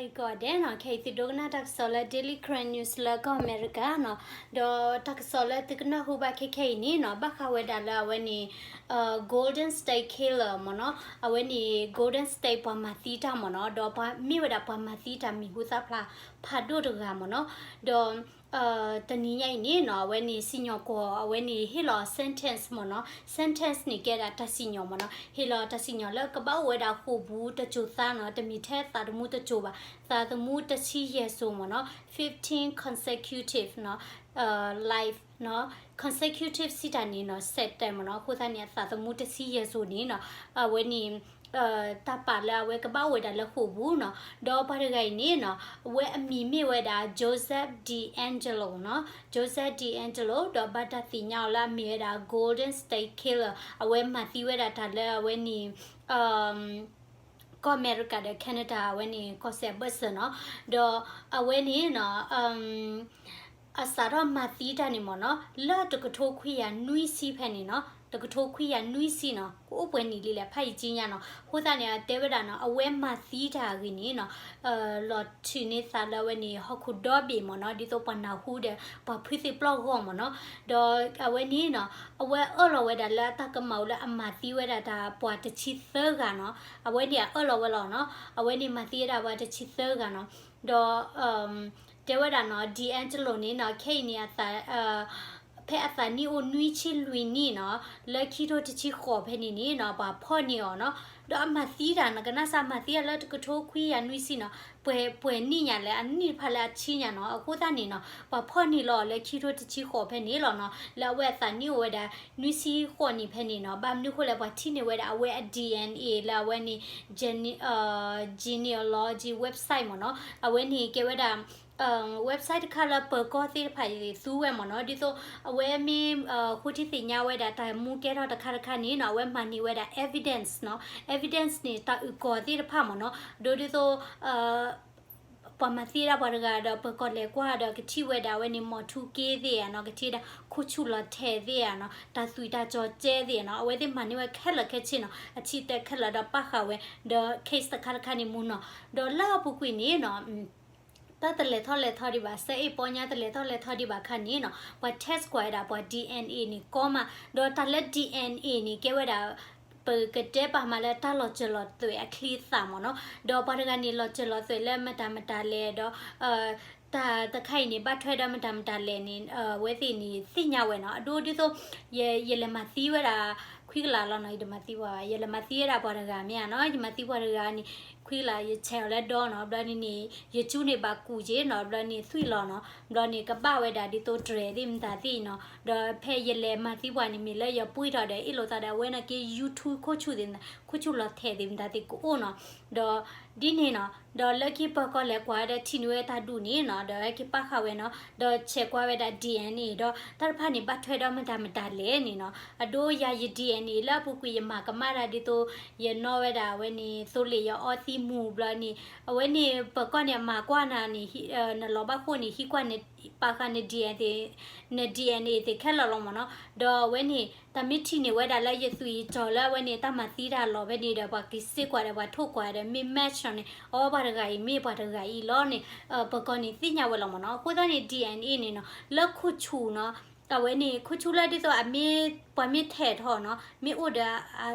ဂီၤဒဲးနီၤ, ခဲအံၤသုဒိကနၣ်တၢ်ကစီၣ်လၢ Daily Karen News လၢကီၢ်အမဲရကၤနီၤ, ဒီးတၢ်ကစီၣ်လၢသုကနၢ်ဟူဘၣ်ခဲခဲအံၤန့ၣ်နီၤ, ဘၣ်ဃးဝဲဒၣ်လၢအဝဲန့ၣ် Golden State Killer မ့ၢ်နီၤ, အဝဲန့ၣ် Golden State ပှၤမၤသံတၢ်မ့ၢ်နီၤ, ဒီးပှၤမ့ၢ်ဝဲဒၣ်ပှၤမၤသံတၢ်မံၤဟူသၣ်ဖျါဖးဒိၣ်တဂၤမ့ၢ်နီၤ, ဒီး တနံၤညါအံၤန့ၣ်နီၤ, အဝဲန့ၣ်စံၣ်ညီၣ်ကွီၢ် အဝဲန့ၣ်ဟ့ၣ်လီၤ sentence မ့ၢ်နီၤ, sentence န့ၣ်ကဲဒၣ်တၢ်စံၣ်ညီၣ်မ့ၢ်နီၤ, ဟ့ၣ်လီၤတၢ်စံၣ်ညီၣ်လၢကဘၣ်အိၣ်ဝဲဒၣ်ဃိာ်ပူၤတစိၤသးနီၤ, တမ့ၢ်ထဲသးသမူတစိၤဘၣ်, သးသမူတဆံယဲၢ်စိၤမ့ၢ်နီၤ, fifteen consecutive နီၤ, life နီၤ, consecutive စံးတၢ်န့ၣ်နီၤ set မ့ၢ်နီၤ, အဃိသတးန့ၣ် အသးသမူတဆံယဲၢ်စိၤန့ၣ်နီၤ, အဝဲန့ၣ် တၢ်ပာ်လၢအဝဲကဘၣ်အိၣ်ဝဲဒၣ်လၢဃိာ်ပူၤနီၤ, ဒီးပှၤတဂၤအံၤန့ၣ်နီၤ, အဝဲအမံၤမ့ၢ်ဝဲဒၣ် Joseph DeAngelo နီၤ, Joseph DeAngelo ဒီးဘၣ်တၢ်သ့ၣ်ညါအီၤလၢအမ့ၢ်ဝဲဒၣ် Golden State Killer အဝဲမၤသံဝဲဒၣ်တၢ်လၢအဝဲန့ၣ် ကီၢ်အမဲရကၤဒီး Canada အဝဲန့ၣ် ကီၢ်စဲၣ်ဘၢၣ်စၢၤနီၤ, ဒီးအဝဲန့ၣ်နီၤ အစးထီၣ်မၤသံတၢ်န့ၣ်မ့ၢ်နီၤ, လၢတကထိခွံကယၤနွံဆံဖဲန့ၣ်နီၤ, တကထိခွံကယၤနွံဆံနီၤ, ကအိၣ်ပှဲၤနံၣ်လံလဲၣ် ဖးယံာ်ကံညါနီၤ, အဃိသတးန့ၣ် အတဲဝဲဒၣ်နီၤ, အဝဲမၤသံတၢ်အဂ့ၢ်န့ၣ်နီၤ, လီၤထုးန့ၢ်သးလၢအဝဲန့ၣ် ဟီၣ်ခိၣ်ဒီဘ့ၣ်မ့ၢ်နီၤ, ဒ်သိးပှၤနၢ်ဟူဒီး ပှၤဖုသ့ၣ်ပျီၢ်ဂီၢ်မ့ၢ်နီၤ, ဒီးအဝဲန့ၣ်နီၤ, အဝဲအၢၣ်လီၤဝဲဒၣ်လၢအတၢ်ကမၣ်အိၣ်လၢအမၤသံဝဲဒၣ်တၢ်ပှၤတဆံသၢဂၤနီၤ, အဝဲန့ၣ်အအၢၣ်လီၤဝဲလီၤနီၤ, အဝဲန့ၣ်မၤသံဝဲဒၣ်ပှၤတဆံသၢဂၤနီၤ, ဒီး တဲဝဲဒၣ်နီၤ, DeAngelo န့ၣ်နီၤ, ခဲအံၤန့ၣ် ဖဲအသးနံၣ်အိၣ်နွံဆံလွံၢ်နံၣ်နီၤ, လၢခံထိတဆံဃိးဖဲန့ၣ်န့ၣ်နီၤ, ပှၤဖီၣ်န့ၢ်အီၤနီၤ, ဒီးအမၤသံတၢ်နီၤ, ကနၣ်စၢ်မၤသံအီၤလၢတကထိခွံကယၤနွံဆံနီၤ, ပှဲၤ ပှဲၤနံၣ်ညါလဲၣ်, အနံၣ်တဖၣ်လၢအဆံညါနီၤ, အဃိသတးန့ၣ်နီၤ, ပှၤဖီၣ်န့ၢ်လီၤအီၤလၢခံထိတဆံဃိးဖဲန့ၣ်လီၤနီၤ, လၢအဝဲအသးနံၣ်အိၣ်ဝဲဒၣ် နွံဆံဃိးနံၣ်ဖဲန့ၣ်နီၤ, ဘၣ်မနုၤဃိလဲၣ် ပှၤထံၣ်န့ၢ်ဝဲဒၣ်အဝဲအ DNA လၢအဝဲန့ၣ် gene- genealogy website မ့ၢ်နီၤ, အဝဲန့ၣ်ကဲဝဲဒၣ် website တခါလၢပၢၤကီၢ်သ့ၣ်တဖၣ်အံၤသူဝဲမ့ၢ်နီၤ, ဒ်သိးအဝဲမ့ၢ် ဃိထံသ့ၣ်ညါဝဲဒၣ်တၢ်မူကဲထီၣ်တခါတခါန့ၣ်နီၤ, အဝဲမၤန့ၢ်ဝဲဒၣ် evidence နီၤ, evidence န့ၣ် တၢ်အုၣ်ကီၤသ့ၣ်တဖၣ်မ့ၢ်နီၤ, ဒီးဒ်သိး ပှၤမၤသံဒၣ်ပှၤတဂၤဒီး ပၢၤကီၢ်လဲၤကွၢ်ဒီး ကထံၣ်ဝဲဒၣ်အဝဲန့ၣ် မီၢ်ထူက့သ့ၣ်ဧါနီၤ, ကထံၣ်ဝဲဒၣ် ခိၣ်ဆူၣ်လီၤထဲၣ်သ့ၣ်ဧါနီၤ, တၢ်သွံၣ်တၢ်စီၤကဲသ့ၣ်ဧါနီၤ, အဝဲသ့ၣ်မၤန့ၢ်ဝဲခဲလၢာ်ခဲဆ့နီၤ, အထံၣ်တဲခဲလၢာ်ဒီးပာ်ဃာ်ဝဲ ဒီး case တခါတခါန့ၣ်မ့ၢ်နီၤ, ဒီးလၢအပူၤကွံာ်န့ၣ်နီၤ တၢ်တလဲၤထီၣ်လဲၤထီဒံးဘၣ်, စဲအ့ၣ်ပီညါတလဲၤထီၣ်လဲၤထီဒံးဘၣ်အခါန့ၣ်နီၤ, ပှၤ test ကွၢ်ဝဲဒၣ်ပှၤ DNA န့ၣ်ကီမး, ဒီးတၢ်လၢ DNA န့ၣ် ကဲဝဲဒၣ် ပကတဲပာ်မးလၢတၢ်လီၤစၢၤလီၤသွဲၣ်အချံအသၣ်မ့ၢ်နီၤ, ဒီးပှၤတဂၤန့ၣ် လီၤစၢၤလီၤသွဲၣ်လၢမတၤမတၤလဲၣ်, ဒီး တၢ်တခါအံၤန့ၣ် ဘၣ်ထွဲဒီးမတၤမတၤလဲၣ်န့ၣ် အဝဲသ့ၣ်န့ၣ်သ့ၣ်ညါဝဲနီၤ, အဒိဒ်သိး ယ ယလဲၤမၤသံဝဲဒၣ် ခွံကလးလီၤနီၤ, ယတမၤသံပှၤဘၣ်, ယလဲၤမၤသံဝဲဒၣ်ပှၤတဂၤမ့ၢ်ဧါနီၤ, ယမၤသံပှၤတဂၤန့ၣ် ခွံကလး ယဆဲးအီၤလၢဒီနီၤ, ဘျီန့ၣ်န့ၣ် ယကၠူန့ၣ်ဘၣ်ကူးက့နီၤ, ဘျီန့ၣ်သွံၣ်လီၤနီၤ, ဘျီန့ၣ်ကဘၣ်ဝဲဒၣ်ဒ်သိးတြဲၤသ့ၣ်မတၤသ့ၣ်နီၤ, ဒီးဖဲယလဲၤမၤသံပှၤန့ၣ် မ့ၢ်လၢယပှံၢ်ထီၣ်ဒီးအ့ၣ်လိာ်သးဒီး အဝဲန့ၣ်က့ YouTube ခိၣ်ဆူၣ်သ့ၣ်မတၤ ခိၣ်ဆူၣ်လီၤထဲၣ်သ့ၣ်မတၤသ့ၣ်ကအိၣ်နီၤ, ဒီးဒ်န့ၣ်နီၤ, ဒီးလၢခံပၢၤကီၢ်လဲၤကွၢ်ဝဲဒီးထံၣ်န့ၢ်ဝဲတၢ်ဒူၣ်န့ၣ်နီၤ, ဒီးဟဲက့ၤပာ်ဃာ်ဝဲနီၤ, ဒီးဆဲးကွၢ်ဝဲဒၣ် DNA ဒီးတၢ်တဖၣ်န့ၣ် ဘၣ်ထွဲဒီးမတၤမတၤလဲၣ်န့ၣ်နီၤ, အဒိယၤယ DNA လၢအပူၤကွံာ်ယမၤကမၣ်တၢ်ဒ်သိး ယနီၣ်ဝဲဒၣ်အဝဲန့ၣ် သိလ့ၣ်ယအီသံးမူၤဘျီန့ၣ်, အဝဲန့ၣ် ပၢၤကီၢ်န့ၣ် အမၤကွၢ်နၤန့ၣ် နလီၤဘၣ်ဃိန့ၣ် ဟံးကွၢ်န့ၣ် ပာ်ဃာ်န DNA န DNA သ့ၣ်ခဲလၢာ်လီၤမ့ၢ်နီၤ, ဒီးအဝဲန့ၣ် တၢ်မ့ၢ်ထံၣ်န့ၢ်ဝဲဒၣ်လၢယသွံၣ်ယစီၤလၢအဝဲန့ၣ် တၢ်မၤသံတၢ်လီၤဖဲန့ၣ်ဒီး ပှၤက့ၤစ့ကွၢ်ဒီး ပှၤထိၣ်ကွၢ်ဒီး မ့ၢ် match န့ၣ် အီ ပှၤတဂၤအံၤမ့ၢ်ပှၤတဂၤအံၤလီၤန့ၣ် ပၢၤကီၢ်န့ၣ်သ့ၣ်ညါဝဲလီၤမ့ၢ်နီၤ, အဃိသတးန့ၣ် DNA န့ၣ်နီၤ လၢခိၣ်ဆူၣ်နီၤ အဝဲန့ၣ် ခိၣ်ဆူၣ်လၢဒ်သိးအမ့ၢ် ပှၤမ့ၢ်ထဲးထီၣ်နီၤ မ့ၢ်အိၣ်ဒီးအ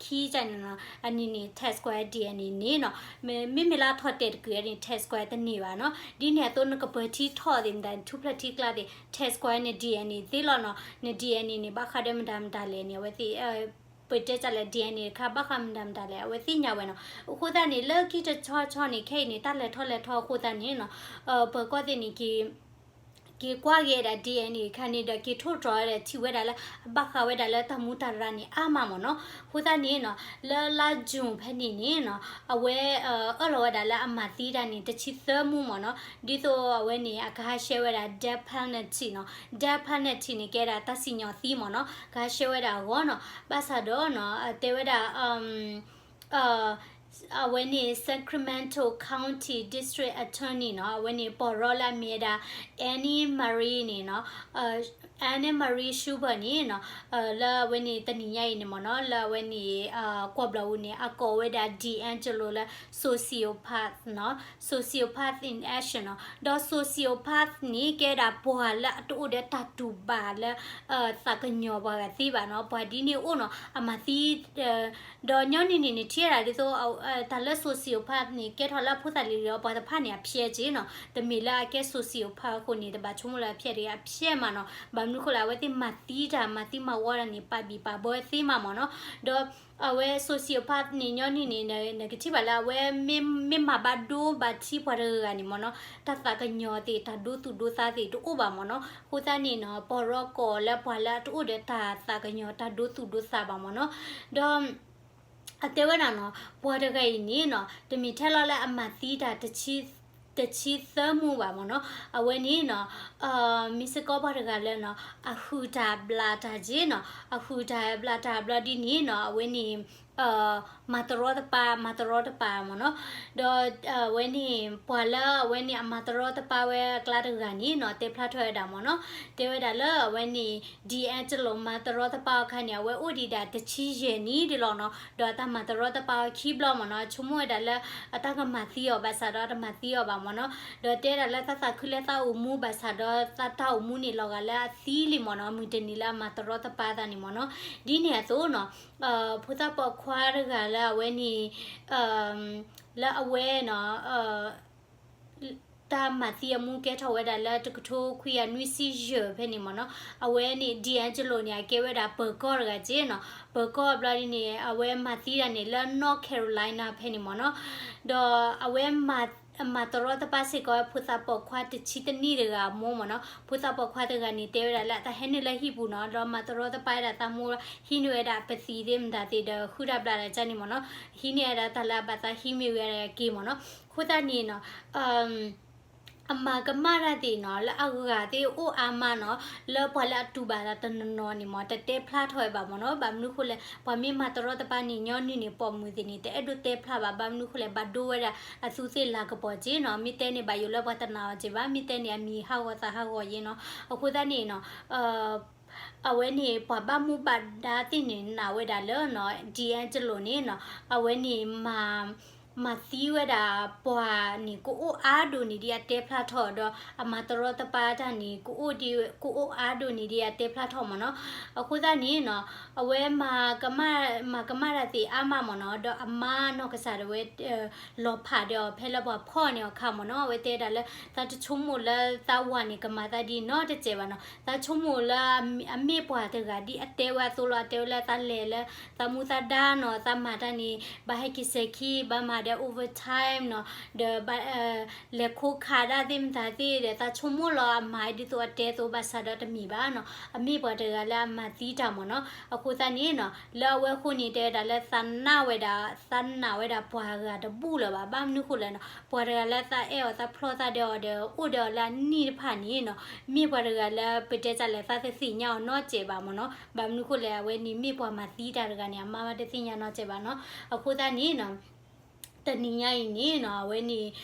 ကၠီၣ်ခံကန့ၣ်နီၤ အန့ၣ်န့ၣ် test ကွၢ် DNA န့ၣ်နီၤ မ့မ့ၢ်လၢအထီၣ်တဲာ်တကုာ်န့ၣ် test ကွၢ်တန့ၢ်ဘၣ်နီၤ ဒ်န့ၣ်အသိးနကပၢၤထံထီၣ်သ့ၣ်မတၤ ထူဖျၢၣ်ထံကျါသ့ၣ် test ကွၢ်န့ၣ် DNA သ့လီၤနီၤ န DNA န့ၣ် ဘၣ်ဃးဒီးမတၤမတၤလဲၣ်န့ၣ် အဝဲသ့ၣ် ပတဲတၢ်လၢ DNA တခါ ဘၣ်ဃးမတၤမတၤလဲၣ် အဝဲသ့ၣ်ညါဝဲနီၤ အဃိသတးန့ၣ် လၢခံတဆီဆီန့ၣ် ခဲအံၤန့ၣ် တၢ်လဲၤထီၣ်လဲၤထီအဃိသတးန့ၣ်နီၤ ပၢၤကီၢ်သ့ၣ်န့ၣ် က့ၤကွၢ်က့ၤဒၣ် DNA အခါန့ၣ်ဒီး က့ၤထိၣ်တြီၤဝဲဒီး ထံၣ်ဝဲဒၣ်လၢ အဘၣ်ဃးဝဲဒၣ်လၢတၢ်မူတၢ်ရၢန့ၣ် အါမးမ့ၢ်နီၤ. အဃိသတးန့ၣ်နီၤ လၢလါ June ဖဲန့ၣ်န့ၣ်နီၤ အဝဲ အၢၣ်လီၤဝဲဒၣ်လၢအမၤသံတၢ်န့ၣ် တဆံသၢမူမ့ၢ်နီၤ. ဒ်သိးအဝဲန့ၣ် အကဟးဆှဲးဝဲဒၣ် death penalty နီၤ. death penalty န့ၣ် ကဲဒၣ်တၢ်စံၣ်ညီၣ်သံမ့ၢ်နီၤ. ကဟးဆှဲးဝဲဒၣ်အဂီၢ်နီၤ. ဘၣ်ဆၣ်ဒီးနီၤ တဲဝဲဒၣ် အဝဲန့ၣ် Sacramento County District Attorney နီၤ အဝဲန့ၣ် ပီၢ်ရီလၢအမ့ၢ်ဝဲဒၣ် Anne Marie န့ၣ်နီၤ အ Anne Marie Schubert န့ၣ်နီၤ လၢအဝဲန့ၣ်တနံၤညါအံၤန့ၣ်မ့ၢ်နီၤ လၢအဝဲန့ၣ် ကွီၢ်ဘျီၣ်အူန့ၣ် အကိးဝဲဒၣ် D'Angelo လၢ sociopath နီၤ sociopath in action နီၤ ဒီး sociopath န့ၣ် ကဲဒၣ်ပှၤလၢအတအိၣ်ဒီးတၢ်တူၢ်ဘၣ်လၢ သးကညီၤပှၤဂၤသ့ဘၣ်နီၤ ပှၤဒ်န့ၣ်အိၣ်နီၤ အမၤသံ ဒီးညီနုၢ်န့ၣ်န့ၣ် ထံၣ်ဝဲဒၣ်ဒ်သိး တၢ်လၢ sociopath န့ၣ် ကဲထီၣ်လၢအဖိသၣ်လံၤဒီး ပှၤတဖၣ်န့ၣ် အဖျဲးက့နီၤ တမ့ၢ်လၢအကဲ sociopath အဃိန့ၣ် တဘၣ်ဆိကမိၣ်လၢအဖျဲးတဂ့ၤ အဖျဲးမးနီၤ ဘၣ်မနုၤဃိလဲၣ် အဝဲသ့ၣ်မၤသံတၢ် မၤသံမၤဝီတၢ်န့ၣ် ပာ်ဘံၣ်ပာ်ဘၢသ့မးမ့ၢ်နီၤ ဒီးအဝဲ sociopath န့ၣ် ညီနုၢ်န့ၣ် နကထံၣ်ဘၣ်လၢအဝဲ မ့ၢ်မၤဘၣ်ဒိဘၣ်ထံးပှၤတဂၤဂၤန့ၣ်မ့ၢ်နီၤ တၢ်သးကညီၤသ့ၣ် တၢ်ဒိသူၣ်ဒိသးသ့ၣ်တအိၣ်ဘၣ်မ့ၢ်နီၤ အဃိသတးန့ၣ်နီၤ ပီၢ်ရီကိးလၢပှၤလၢအတအိၣ်ဒီးတၢ်သးကညီၤ တၢ်ဒိသူၣ်ဒိသးဘၣ်မ့ၢ်နီၤ ဒီး အတဲဝဲဒၣ်နီၤ ပှၤတဂၤအံၤန့ၣ်နီၤ တမ့ၢ်ထဲလီၤလၢအမၤသံတၢ် တဆံသၢမူဘၣ်မ့ၢ်နီၤ အဝဲန့ၣ်နီၤ မ့ၢ်စ့ၢ်ကီးပှၤတဂၤလၢနီၤ အဟုၣ်တၢ်ဘျၣ်တၢ်က့နီၤ အဟုၣ်တၢ်ဘျၣ်တၢ်ဘျီဒ်န့ၣ်နီၤ အဝဲန့ၣ် မၤတရီတပါ မၤတရီတပါမ့ၢ်နီၤ ဒီးအဝဲန့ၣ် ပှၤလၢအဝဲန့ၣ် အမၤတရီတပါဝဲအကျါတဂၤန့ၣ်နီၤ တဲဖျါထီၣ်ဝဲဒၣ်မ့ၢ်နီၤ တဲဝဲဒၣ်လၢအဝဲန့ၣ် D'Angelo မၤတရီတပါအခါန့ၣ် အဝဲအိၣ်ဒံးဒၣ်တဆံယဲၢ်နံၣ်ဒ်လီၤနီၤ ဒီးအတၢ်မၤတရီတပါအခံဘျီမ့ၢ်နီၤ ဆိကမိၣ်ဝဲဒၣ်လၢ အတၢ်ကမၤသံအီၤဘၣ်ဆၣ်ဒီး အတမၤသံအီၤဘၣ်မ့ၢ်နီၤ ဒီးတဲဒၣ်လၢသးသးခုလၢသးအိၣ်မူဘၣ်ဆၣ်ဒီး သးတၢ်အိၣ်မူန့ၣ်လီၤဂာ်လၢအသံလံမ့ၢ်နီၤ မုၢ်တနံၤလၢအမၤတရီတပါသးန့ၣ်မ့ၢ်နီၤ ဒ်န့ၣ်အသိးနီၤ ဖိသၣ်ပိာ်ခွါတဂၤလၢအဝဲန့ၣ် လၢအဝဲနီၤ တၢ်မၤသံအမူကဲထီၣ်ဝဲဒၣ်လၢတကထိခွံကယၤနွံဆံယဲၢ်ဖဲန့ၣ်မ့ၢ်နီၤ အဝဲန့ၣ် D'Angelo န့ၣ် အကဲဝဲဒၣ်ပၢၤကီၢ်တဂၤက့နီၤ ပၢၤကီၢ်ဘျီဒ်န့ၣ် အဝဲမၤသံဒၣ်န့ၣ်လၢ North Carolina ဖဲန့ၣ်မ့ၢ်နီၤ ဒီးအဝဲမၤ မၤတရီတပါစ့ၢ်ကီး ဖိသၣ်ပိာ်ခွါတဆံတနံၣ်တဂၤအမိၢ်မ့ၢ်နီၤ ဖိသၣ်ပိာ်ခွါတဂၤန့ၣ် တဲဝဲဒၣ်လၢအတၢ်ဟဲနုာ်လၢဟံၣ်ပူၤနီၤ ဒီးမၤတရီတပါဝဲဒၣ်သးမိၢ် ဟံးန့ၢ်ဝဲဒၣ်ပသံးသ့ၣ်မတၤသ့ၣ်ဒီး ဃုတၢ်ဘျၣ်တၢ်ကန့ၣ်မ့ၢ်နီၤ ဟံးန့ၢ်ဝဲဒၣ်တၢ်လၢအဘၣ်သးဟံးမ့ၢ်ဝဲဒၣ်က့မ့ၢ်နီၤ အဃိသတးန့ၣ်နီၤ အမၤကမၣ်တၢ်သ့ၣ်နီၤ လၢအဂၤသ့ၣ်အိၣ်အါမးနီၤ လၢပှၤလၢအတူၢ်ဘၣ်တၢ်တနီၤနီၤန့ၣ်မ့ၢ် တတဲဖျါထီၣ်ဝဲဘၣ်မ့ၢ်နီၤ ဘၣ်မနုၤဃိလဲၣ် ပှၤမ့ၢ်မၤတရီတပါန့ၣ် ညီနုၢ်န့ၣ် ပိာ်မုၣ်သ့ၣ်န့ၣ် တအဲၣ်ဒိးတဲဖျါဘၣ် ဘၣ်မနုၤဃိလဲၣ် ဘၣ်ဒိဝဲဒၣ်အသူးသ့ၣ်လၤကပီၤက့နီၤ မ့ၢ်တဲန့ၣ်ဘၣ်ယိၣ်လၢပှၤတနာ်အီၤက့ဘၣ် မ့ၢ်တဲန့ၣ် အမံၤဟးဂီၤသးဟးဂီၤယ့နီၤ အဃိသတးန့ၣ်နီၤ အဝဲန့ၣ် ပှၤဘၣ်မူဘၣ်ဒါသ့ၣ်န့ၣ် နာ်ဝဲဒၣ်လၢနီၤ D'Angelo န့ၣ်နီၤ အဝဲန့ၣ် မၤသံဝဲဒၣ်ပှၤန့ၣ် ကအိၣ်အါဒိၣ်န့ၢ်ဒံးအတဲဖျါထီၣ်ဒီး အမၤတရီတပါတၢ်န့ၣ် ကအိၣ်ဒံး ကအိၣ်အါဒိၣ်န့ၢ်ဒံးအတဲဖျါထီၣ်မ့ၢ်နီၤ အဃိသတးန့ၣ်နီၤ အဝဲမၤကမၣ် မၤကမၣ်တၢ်သ့ၣ်အါမးမ့ၢ်နီၤ ဒီးအမါနီၢ်ကစၢ်ဒၣ်ဝဲ လီၤဖးဒီးအီၤဖဲလၢပှၤဖီၣ်န့ၢ်အီၤအခါမ့ၢ်နီၤ အဝဲတဲဒၣ်လၢ သးတဆိကမိၣ်လၢသးဝၤန့ၣ် ကမၤသးဒ်နီတစဲးဘၣ်နီၤ သးဆိကမိၣ်လၢအမ့ၢ်ပှၤတဂၤဒ်အတဲဝဲအသိးလီၤ အတဲဝဲလၢသးလဲၤလၢ သးမူသးဒါနီၤ သးမၤတၢ်န့ၣ် ဘၣ်ဟဲက့ၤစဲၤခံ ဘၣ်မၤဒီး overtime နီၤ ဒီးဘၣ် လဲၤခိးခးဒၣ်သ့ၣ်မတၤသ့ၣ်ဒီး သးဆိကမိၣ်လီၤအမၤဒ်သိးအတဲသိးဘၣ်ဆၣ်ဒီးတမ့ၢ်ဘၣ်နီၤ အမ့ၢ်ပှၤတဂၤလၢအမၤသံတၢ်မ့ၢ်နီၤ အဃိသတးန့ၣ်နီၤ လၢအဝဲအဃိန့ၣ် တဲဝဲဒၣ်လၢသးနာ်ဝဲဒၣ် သးနာ်ဝဲဒၣ်ပှၤဂၤတဘူၣ်လၢၤဘၣ် ဘၣ်မနုၤဃိလဲၣ်နီၤ ပှၤတဂၤလၢသးအဲၣ်အီၤ သးဖျီသးဒီးအီၤဒီး အိၣ်ဒီးအီၤလၢအနံၣ်တဖၣ်န့ၣ်နီၤ မ့ၢ်ပှၤတဂၤလၢ ပတဲတၢ်လဲၣ် သးတသ့ၣ်ညါအီၤနီတစဲးဘၣ်မ့ၢ်နီၤ ဘၣ်မနုၤဃိလဲၣ် အဝဲန့ၣ်မ့ၢ်ပှၤမၤသံတၢ်တဂၤန့ၣ် အမါမးတသ့ၣ်ညါနီတစဲးဘၣ်နီၤ အဃိသတးန့ၣ်နီၤ တနံၤညါအံၤန့ၣ်နီၤ အဝဲန့ၣ်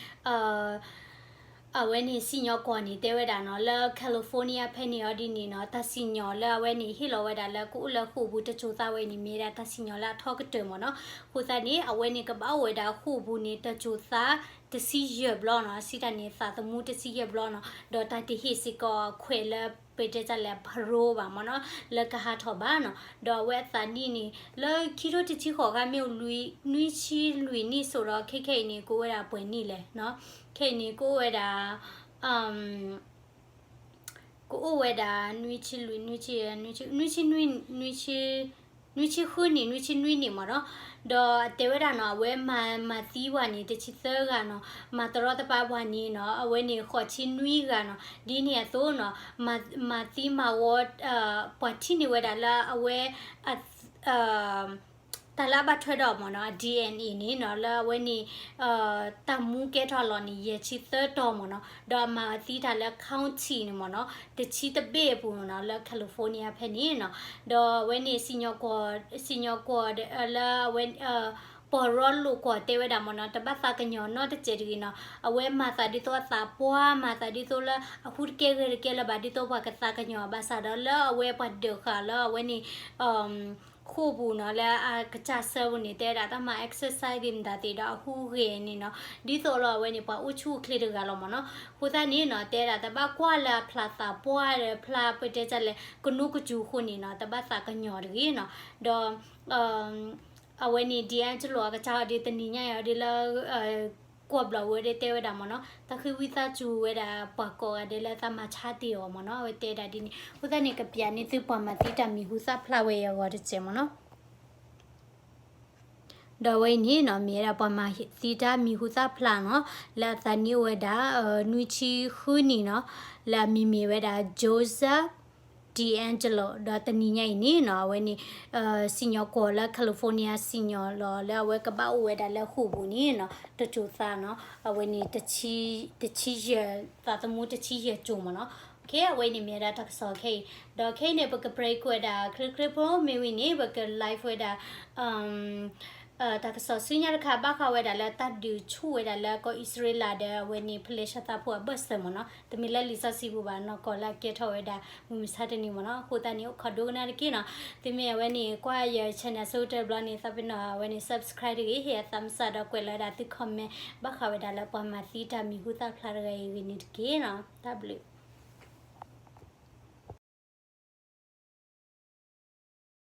အဝဲန့ၣ်စံၣ်ညီၣ်ကွီၢ်န့ၣ် တဲဝဲဒၣ်နီၤ လၢ California ဖဲန့ၣ်အီၤဒ်န့ၣ်နီၤ တၢ်စံၣ်ညီၣ်လၢအဝဲန့ၣ် ဟ့ၣ်လီၤဝဲဒၣ်လၢကအိၣ်လၢဃိာ်ပူၤတစိၤသးဝဲန့ၣ် မ့ၢ်ဒၣ်တၢ်စံၣ်ညီၣ်လၢအထီကတၢၢ်မ့ၢ်နီၤ အဃိသတးန့ၣ် အဝဲန့ၣ်ကဘၣ်အိၣ်ဝဲဒၣ်ဃိာ်ပူၤန့ၣ် တစိၤသးတဆံယဲၢ်ဘျီနီၤ စံးတၢ်န့ၣ် သးသမူတဆံယဲၢ်ဘျီနီၤ ဒီးတၢ်တဟ့ၣ်စ့ၢ်ကီးအခွဲးလၢ ပတဲတၢ်လဲၣ် parole ဘၣ်မ့ၢ်နီၤ လၢကဟးထီၣ်ဘၣ်နီၤ ဒီးအဝဲအသးနံၣ်န့ၣ် လၢခံထိတဆံဃိးခါမ့ၢ်အိၣ် နွံဆံလွံၢ်နံၣ်စိၤဒီး ခဲခဲအံၤန့ၣ် ကအိၣ်ဝဲဒၣ်ပှဲၤနံၣ်လဲၣ်နီၤ ခဲအံၤန့ၣ် ကအိၣ်ဝဲဒၣ် ကအိၣ်ဝဲဒၣ် နွံဆံလွံၢ် နွံဆံ နွံဆံ နွံဆံ နွံဆံ နွံဆံဃုနံၣ် နွံဆံနွံနံၣ်မ့ၢ်နီၤ ဒီးအတဲဝဲဒၣ်နီၤ အဝဲမၤ မၤသံပှၤန့ၣ် တဆံသၢဂၤနီၤ မၤတရီတပါပှၤန့ၣ်နီၤ အဝဲန့ၣ်ဃိးဆံနွံဂၤနီၤ ဒ်န့ၣ်အသိးနီၤ မၤသံမၤဝီ ပှၤထံၣ်န့ၢ်ဝဲဒၣ်လၢအဝဲ တၢ်လၢအဘၣ်ထွဲဒီးမ့ၢ်နီၤ DNA န့ၣ်နီၤ လၢအဝဲန့ၣ် တၢ်မူကဲထီၣ်လီၤန့ၣ် ယဲၢ်ဆံသၢတီၤမ့ၢ်နီၤ ဒီးအမၤအသံတၢ်လၢ county န့ၣ်မ့ၢ်နီၤ တဆံတဘ့ၣ်အပူၤနီၤ လၢ California ဖဲန့ၣ်နီၤ ဒီးအဝဲန့ၣ် စံၣ်ညီၣ်ကွီၢ် စံၣ်ညီၣ်ကွီၢ် လၢအဝဲ ပီၢ်ရီလိာ်ကွီၢ်တဲဝဲဒၣ်မ့ၢ်နီၤ, တဘၣ်သးကညီၤနီတစဲးတဂ့ၤနီၤ. အဝဲမၤသးဒ်သိးအသးပှၢ်, မၤသးဒ်သိးလၢအဟူးတကဲဂဲၤတကဲလၢၤဘၣ်, ဒ်သိးပှၤကသးကညီၤ, ဘၣ်ဆၣ်ဒီးလၢအဝဲပှၤဒုးဃာ်လၢအဝဲန့ၣ် ဃိာ်ပူၤနီၤ, လၢအကစၢ်စၢပူၤန့ၣ် တဲဝဲဒၣ်တၢ်မၤ exercise ဒ်မတၤသ့ၣ်ဒီးအဟူးဂဲၤန့ၣ်နီၤ, ဒ်သိးလီၤအဝဲန့ၣ် ပှၤအိၣ်ဆူၣ်အိၣ်ချ့တဂၤလီၤမ့ၢ်နီၤ. အဃိသတးန့ၣ်နီၤ, တဲဝဲဒၣ်တဘၣ်ကွၢ်လၢအဖျါသးပှၢ်ဒီး ဖျါပတဲတၢ်လဲၣ် ကနိးကစူၤအဃိန့ၣ်နီၤ, တဘၣ်သးကညီၤတဂ့ၤနီၤ. ဒီး အဝဲန့ၣ် D'Angelo အကစၢ်အီၤဒ်တနံၤညါအံၤအီၤဒ်လၢ ကွီၢ်ဘျီၣ်ဝဲဒၣ်တဲဝဲဒၣ်မ့ၢ်နီၤ, တၢ်ဃ့ဝံသးစူၤဝဲဒၣ်ပှၤကိးဂၤဒဲးလၢတၢ်မၤဆါတ့ၢ်အီၤမ့ၢ်နီၤ, အဝဲတဲဒၣ်ဒ်န့ၣ်. အဃိသတးန့ၣ် ကပျးန့ၢ်သုပှၤမၤသံတၢ်မံၤဟူသၣ်ဖျါဝဲအံၤအဂီၢ်တစဲးမ့ၢ်နီၤ. ဒီးအဝဲအံၤန့ၣ်နီၤ မ့ၢ်ဝဲဒၣ်ပှၤမၤသံတၢ်မံၤဟူသၣ်ဖျါနီၤ, လၢအသးနံၣ်အိၣ်ဝဲဒၣ် နွံဆံဃုနံၣ်နီၤ, လၢအမံၤမ့ၢ်ဝဲဒၣ် Joseph D'Angelo ဒီးတနံၤညါအံၤန့ၣ်နီၤ အဝဲန့ၣ် စံၣ်ညီၣ်ကွီၢ်လၢ California စံၣ်ညီၣ်လီၤ လၢအဝဲကဘၣ်အိၣ်ဝဲဒၣ်လၢဃိာ်ပူၤန့ၣ်နီၤ တစိၤသးနီၤ, အဝဲန့ၣ် တဆံယဲၢ် သးသမူတဆံယဲၢ်စိၤမ့ၢ်နီၤ. အဝဲအံၤန့ၣ်မ့ၢ်ဝဲဒၣ်တၢ်ကစီၣ်ခဲအံၤ, ဒီးခဲအံၤန့ၣ် ပက break ဝဲဒၣ် ခရ့ခရ့ဖိ မ့ၢ်ဝံၤန့ၣ် ပက live ဝဲဒၣ် တၢ်ကစီၣ်ဆူညါတခါ ဘၣ်ဃးဝဲဒၣ်လၢတၢ်ဒုးဆူၣ်ဝဲဒၣ်လၢကီၢ်အံၣ်စရ့လးဒီး အဝဲန့ၣ် ဖလ့ၡသးဖိအဘၢၣ်စၢၤမ့ၢ်နီၤ, တမ့ၢ်လၢလံာ်စီဆှံပူၤဘၣ်နီၤ, ကီၢ်လၢအကဲထီၣ်ဝဲဒၣ် မုၢ်မဆါတနံၤမ့ၢ်နီၤ. အဃိသတးန့ၣ် အိၣ်ခိးဒိကနၣ်တက့ၢ်နီၤ. သုမ့ၢ်အဝဲန့ၣ် ကွၢ်ယ channel ဆိကတၢၢ်တဘျီန့ၣ် သးပ့ၤနီၣ်အဝဲန့ၣ် subscribe တဂ့ၤ, ဟ့ၣ်အသးမုၢ်ဆါဒီးကွဲးလီၤဝဲဒၣ်သု comment ဘၣ်ဃးဝဲဒၣ်လၢပှၤမၤသံတၢ်မံၤဟူသၣ်ဖျါတဂၤအံၤဂ့ၤန့ၣ်တက့ၢ်နီၤ. တၢ်ဘျုး